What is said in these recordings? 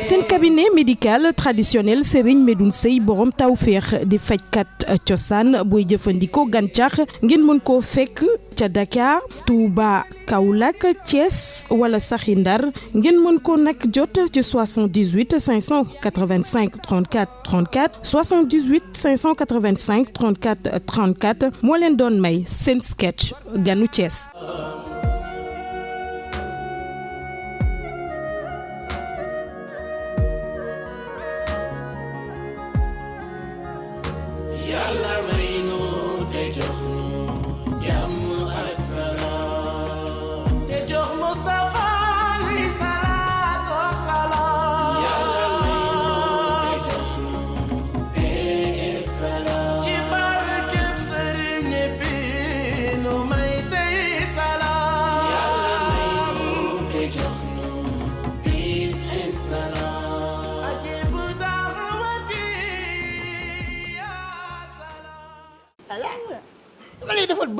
seen cabinet médical traditionnel Serigne Medoune Sey borom tawféex di fajkat cosaan booy jëfandikoo gàncax ngeen mën koo fekk ca Dakar Touba Kaolack Thiès wala saxi Ndar ngeen mën ko nag jot ci 78 585 34 34 78 585 34 34 moo leen doon may seen sketch ganu Thiès.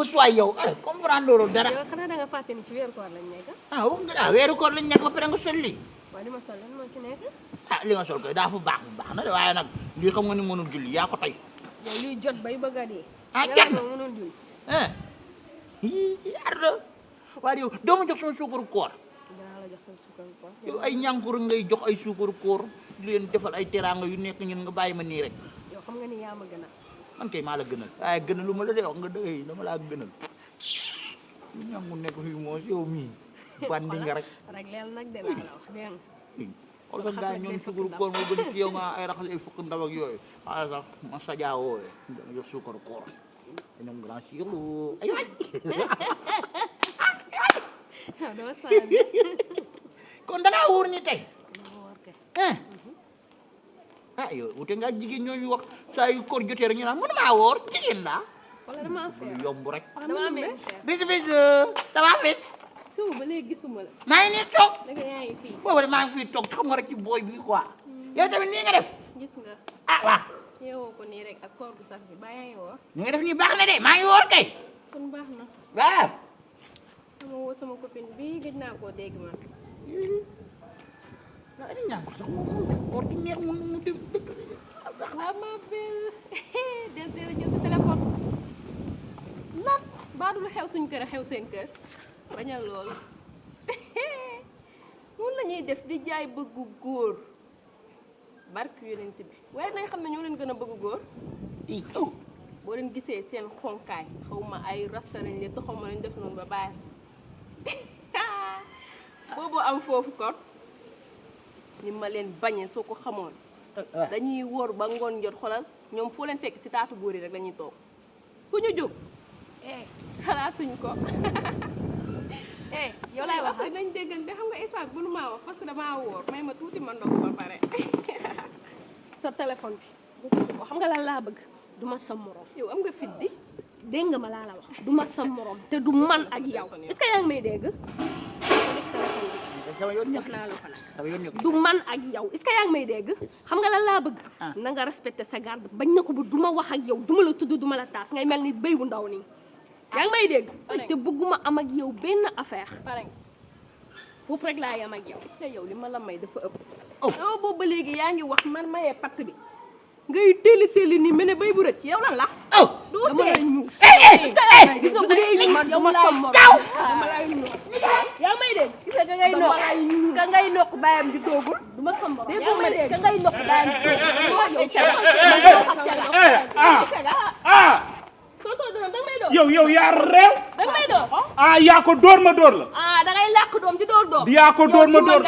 bés waay yow comprendre loolu dara. yow xanaa da nga fàtte ni ci weeru koor lañ nekk. wax nga weeru koor lañ nekk ba pare nga sol lii. waaw li ma sol lan moo ci nekk. li nga sol koy daa fa baax na de waaye nag lii xam nga ni mënul julli yaa ko tey. yow liy jot bay bëgg a dee. jot na mënul julli. ardo waaye yow doo ma jox sama suukaru koor. dinaa la jox sama suukaru koor. yow ay ñànkur ngay jox ay suukaru koor di leen defal ay teraanga yu nekk ñun nga bàyyi ma nii rek. yow xam nga ni yaa ma gën a. man kay maa la gënal waaye gënalu ma la de wax nga dëgg dama laa gënal lu ñàngu nekk fii moos yow mii bandi nga rek leel nag de laa la wax dégg nga xool sax gaa ñoom suukaru koor moo gën ci yow nga ay raxas ay fukk ndaw ak yooyu xaaral sax ma sajaa woowe dama jox suukaru koor ñoom grand sirlu ay waay dama sa kon da ngaa wóor ni tey yow wute nga jigéen ñooñu wax saa yu koor jotee rek ñu naan mënumaa woor jigéen laa. wala dama affaire yomb rek. dama amee bis ça va bis. suba ba léegi gisuma la. maa ngi nii toog. da nga yaa ngi fii. boobu de maa ngi fii toog xam nga rek ci booy bi quoi. yow tamit nii nga def. gis nga. waaw. yeewoo ko nii rek ak koor gu sax bi baa yaa ngi woor. ni nga def nii baax na de maa ngi woor kay. kon baax na. waaw. dama woo sama copine bi gëj naa koo dégg man. waaw dañu naan ko sax koor gi neex mu dem dëkk. waaw ma belle del teel a jël sa téléphone lan baa du lu xew suñ kër a xew seen kër bañal loolu mun la ñuy def di jaay bëggu góor barke yonent bi waaye nañ xam ne ñoo leen gën a bëgg góor boo leen gisee seen xonkaay xaw ma ay rasta lañ leen te xaw ma lañ def noonu ba bàyyi boobu am foofu kon ni ma leen bañee soo ko xamoon dañuy wóor ba ngoon jot xolal ñoom foo leen fekk si taatu góor yi rek dañuy toog ku ñu jóg xalaatuñ ko yow laay wax nañ déggante xam nga instant bu nu maa wax parce que damaa wóor may ma tuuti ma ndogu ba pare sa téléphone bi ko xam nga lan laa bëgg du ma sa morom yow am nga fit di dégg nga ma laa la wax du ma sa morom te du man ak yow est-ce que yaa ngi may dégg jox naa la ko nag du man ak yow est-ce que yaa ngi may dégg xam nga lan laa bëgg na nga respecté sa garde bañ na ko bu du ma wax ak yow du ma la tudd du ma la taas ngay mel ni béy bu ndaw nii yaa ngi may dégg te bëgguma am ak yow benn affaire foofu rek laa yam ak yow est-ce que yow li ma la may dafa ëpp dama boobu ba léegi yaa ngi wax man mayee patt bi ngay télli ni mel ne béy bu rëcc yow lan la doo dama lay ñuus gis nga bu dee man yow ma sam morom dama lay ñuus yaa may dégg gis nga ka ngay nokk bàyyam di toogul du ma sam morom yaa may dégg ka ngay nokk bàyyam di toogul yow yaa réew. da nga may door. yaa ko dóor ma dóor la. da ngay làq doom di door doom. yaa ko dóor ma dóor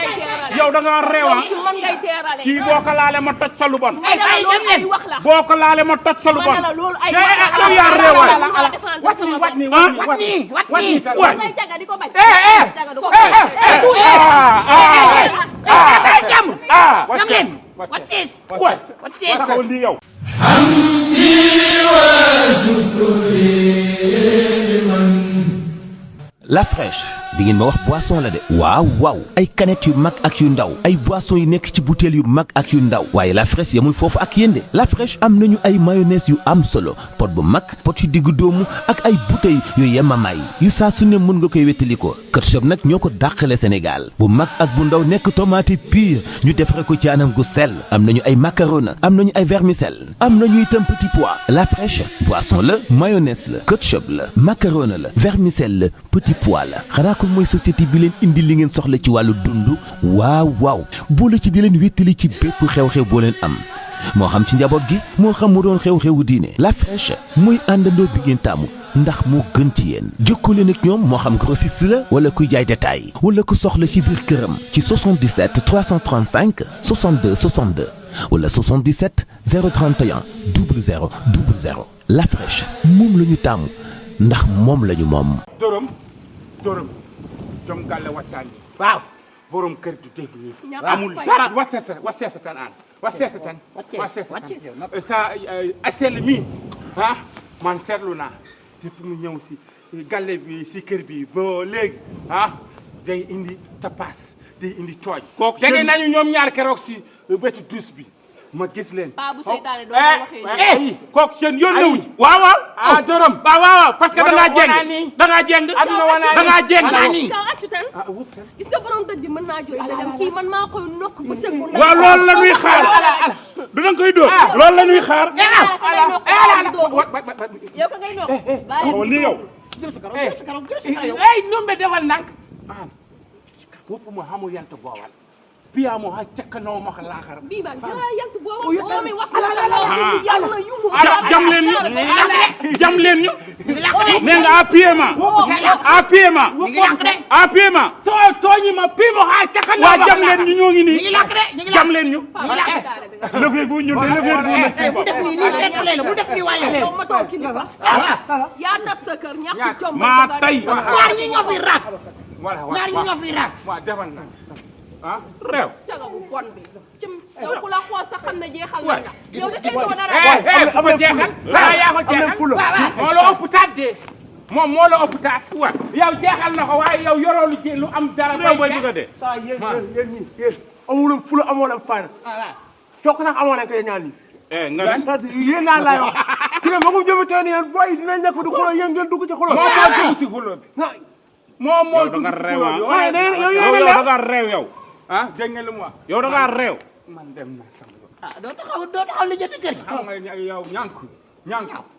yow da ngaa réew ci man ngay teerale. kii boo ko laalee ma toj sa lu bon. loolu ay wax la. boo ko laalee ma toj sa lu bon. loolu ay wax la. yow yaa réew waay. wat nii ngay caga di ko bañ. La fraîche, di ngeen ma wax boisson la de waaw ay canettes yu mag ak yu ndaw ay boissons yu nekk ci bouteilles yu mag ak yu ndaw waaye La Fraîche yamul foofu ak yéen de La Fraîche am nañu ay mayonnaise yu am solo pot bu mag pot yu diggu doomu ak ay bouteilles yu yemamaay yu saa su ne mën nga koy wettali ko ketchup nag ñoo ko dàqale Sénégal bu mag ak bu ndaw nekk tomate pure ñu defare ko ci anam gu sell am nañu ay macaroni am nañu ay vermicelle am nañu itam petit pois La Fraîche boisson la mayonnaise la ketchup la macaroni la vermicelle la petit pois la xanaa ko mooy société bi leen indi li ngeen soxla ci wàllu dund waaw boole ci di leen wéttali ci bépp xew-xew boo leen am moo xam ci njaboot gi moo xam mu doon xew-xewu diine La Fraîche mooy àndandoo bi ngeen taamu ndax moo gën ci yéen jokkoo leen ak ñoom moo xam grossiste la wala kuy jaay détail wala ku soxla ci biir këram ci 77 335 62 62 wala 77 031 00 00 La Fraîche moom la ñu taamu ndax moom la ñu moom. Dóoram jom galle waccani waaw borom kër du def ni Ñàkk amul fay. dara wassesa tan an wassesa tan sa asel mi man seetlu naa depuis mu ñëw si galle bi si kër bi ba léegi day indi tapas day indi tooj jege nañu ñoom ñaar keroog si wetu dus bi ma gis leen. Paa bu seytaane doo waxee nii. kooku seen yoon newu ci. waaw. Dóoram. waaw parce que da ngaa jéng. da ngaa jéng. da ngaa jéng. kaw accu tan gis nga borom dëj bi mën naa jooy dëjam kii man maa koy nokk bu cëg bu waaw loolu la ñuy xaar. du da nga koy dóor. loolu la ñuy xaar. yow ka ngay nokk. xool ni yow. nombe defal nank. wopp mo xamul yanta boowal. piya mo ha cakkanoo ma ko laaxara. bii ba jaa yant boobu moomi wasala yàlla yumu jam leen ñu nee nga à pied ma soo tooñi ma pii mo ha cakkanoo ma jam leen ñu ñoo ngi nii jam leen ñu levez-vous ñun de levez-vous bu def nii nii seet leen bu def nii waaye yow ma toog kilifa yaa tas sa kër ñàkk jom maa tay ñaar ñi ñoo fi raak voilà ñaar ñi ñoo fi raak waaw defal na réew caga bu bon bi cim yow ku la xool sax xam ne jeexal na nga yow de seen doo dara ko jeexal yaa ko jeexal moo la ëpp taat de moom moo la ëpp taat wa yow jeexal na ko waaye yow yoroo lu am dara bay bëgg a dee saa yéen ñii amuloon fula amoon am fayda cokk sax amoon nañ ko yéen ñaar ñii nga yéen naa laay wax ci ne ma ko jëme teen yéen boy dinañ nekk di xulo yéen ngeen dugg ci xulo moo dugg si xulo bi moom moo dugg si xulo bi waaye yow da nga réew yow dégg nga lu mu wax yow da ngaa réew man dem na sama doo taxaw li jënd kër xam nga yow ñànku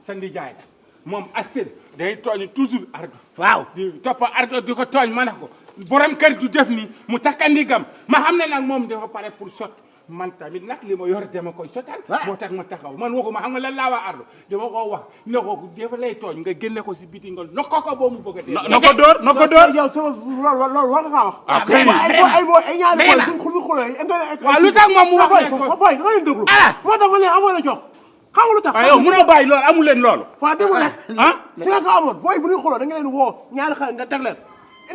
sa ndijaay la moom astel day tooñ toujours ardo waaw di toppa ardo di ko tooñ ma ne ko borom kër du def ni mu takkandigam ma xam ne nag moom dafa pare pour sot man tamit nag li ma yor dama koy sotal moo tax ma taxaw man waxuma xam nga lan laa waa ardo dama ko wax ne ko dafa lay tooñ nga génne ko si biti nga nokko ko boo mu bëgg a dee na ko dóor yow sama loolu war nga wax ay ñaari boy suñ xulo yi waaw lu tax moom mu wax ne ko boy da nga leen déglu moo tax ma ne amoon na jox xam nga lu tax yow mënoo bàyyi loolu amul leen loolu waaw déglu rek si nga ko amoon boy bu ñuy xuloo da nga leen woo ñaari xale nga teg leen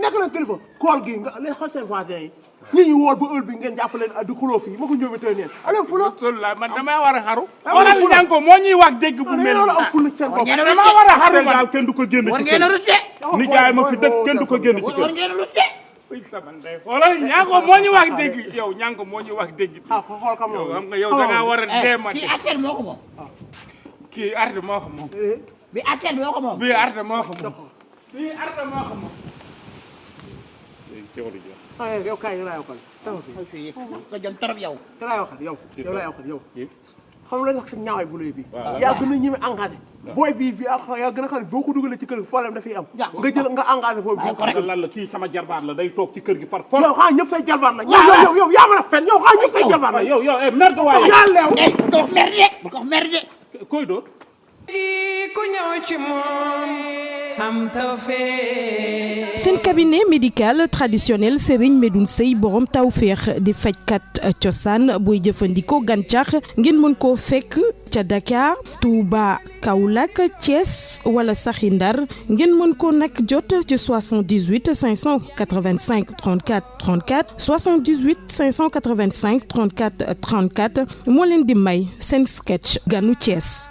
nekk leen kilifa kool gi nga les xool seen voisin yi ñi ñu wool ba heure bi ngeen jàpp leen di xuloo fii ma ko ñëwee tey neen allez fula la man damay war a xaru wala ñanko moo ñuy wax dégg bu mel loolu am fula seen bopp dama war a xaru daal kenn du ko génn war ci ngeen a kër rusé ni jaay ma fi dëkk kenn du ko génn ci war kër ngeen a rusé ay sama ndey wala ñanko moo ñu wax dégg yow ñanko moo ñu wax dégg xool kam yow xam nga yow da ngaa war a deema kii Asel moo ko moom kii arde moo ko moom bi Asel moo ko moom bii arde moo ko moom bii arde moo ko moom yow kaay yow laay waxal nga jëm torop yow te laay waxal yow laay waxal yow xam nga tax sa ñaawaay bu lay bi yaa gën a ñeme engagé booy bii fii yaa gën a xam ne boo ko dugalee ci kër gi problème dafay am nga jël nga engagé foofu bi lan la kii sama jarbaat la day toog ci kër gi par force yow xaa ñëpp say jarbaat la yow yaa mën a fen yow xaa ñëpp say jarbaat la yow merde waaye yaa leew bu ko wax merde bu ko wax merde koy doon seen cabinet médical traditionnel Serigne Medoune Seye borom tawféex di fajkat cosaan booy jëfandikoo gàncax ngeen mën koo fekk ca Dakar Touba Kaolack Thiès wala saxi Ndar ngeen mën ko nag jot ci 78 585 34 34 78 585 34 34 moo leen di may seen sketch ganu Thiès.